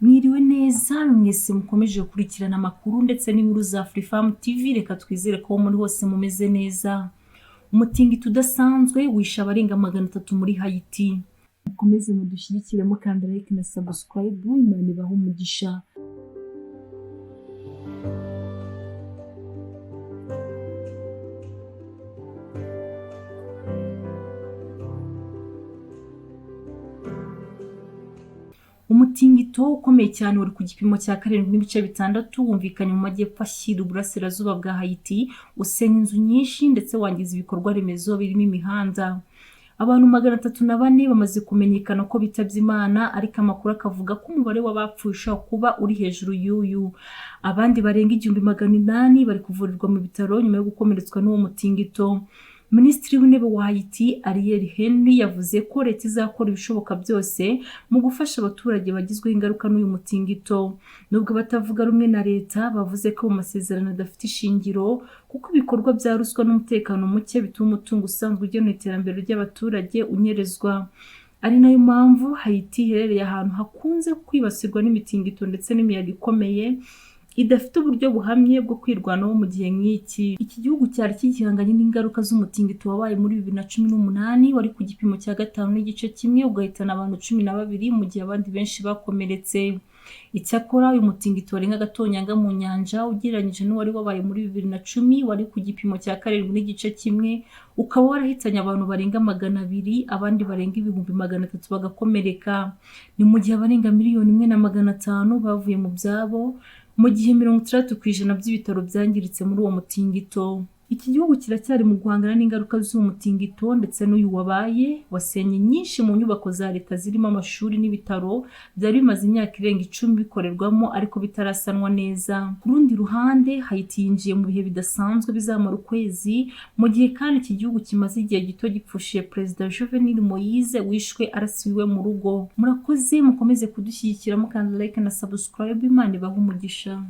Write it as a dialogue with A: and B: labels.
A: Mwiriwe neza mwese mukomeje gukurikirana amakuru ndetse n'inkuru za Afrifame TV, reka twizere ko muri hose mumeze neza. Umutingito udasanzwe wishe abarenga 300 muri Haiti. Mukomeze mudushyigikire mukanda like na subscribe, Imana ibahe umugisha. Umutingito ukomeye cyane wari ku gipimo cya 7.6 wumvikanye mu majyepfo ashyira uburasirazuba bwa Haiti, usenya inzu nyinshi ndetse wangiza ibikorwa remezo birimo imihanda. Abantu 304 bamaze kumenyekana ko bitabye Imana, ariko amakuru akavuga ko umubare w'abapfuye ushobora kuba uri hejuru y'uyu. Abandi barenga 1800 bari kuvurirwa mu bitaro nyuma yo gukomeretswa n'uwo mutingito. Minisitiri w'Intebe wa Haiti Ariel Henry yavuze ko leta izakora ibishoboka byose mu gufasha abaturage bagizweho ingaruka n'uyu mutingito. Nubwo abatavuga rumwe na leta bavuze ko mu masezerano adafite ishingiro, kuko ibikorwa bya ruswa n'umutekano muke bituma umutungo usanzwe ugenewe iterambere ry'abaturage unyerezwa. Ari nayo mpamvu Haiti iherereye ahantu hakunze kwibasirwa n'imitingito ndetse n'imiyaga ikomeye, idafite uburyo buhamye bwo kwirwanaho mu gihe nk'iki. Iki gihugu cyari kigihanganye n'ingaruka z'umutingito wabaye muri 2018 wari ku gipimo cya 5.1, ugahitana abantu 12 mu gihe abandi benshi bakomeretse. Icyakora uyu mutingito wari nk'agatonyanga mu nyanja ugereranyije n'uwari wabaye muri 2010 wari ku gipimo cya 7.1, ukaba warahitanye abantu barenga 200, abandi barenga 300,000 bagakomereka. Ni mu gihe abarenga 1,500,000 bavuye mu byabo, mu gihe 60% by'ibitaro byangiritse muri uwo mutingito. Iki gihugu kiracyari mu guhangana n'ingaruka z'uwo mutingito ndetse n'uyu wabaye wasenye nyinshi mu nyubako za leta zirimo amashuri n'ibitaro byari bimaze imyaka irenga 10 bikorerwamo ariko bitarasanwa neza. Ku rundi ruhande, Haiti yinjiye mu bihe bidasanzwe bizamara ukwezi, mu gihe kandi iki gihugu kimaze igihe gito gipfushije Perezida Jovenel Moise wishwe arasiwe mu rugo. Murakoze, mukomeze kudushyigikira mukanda like na subscribe, Imana ibahe umugisha.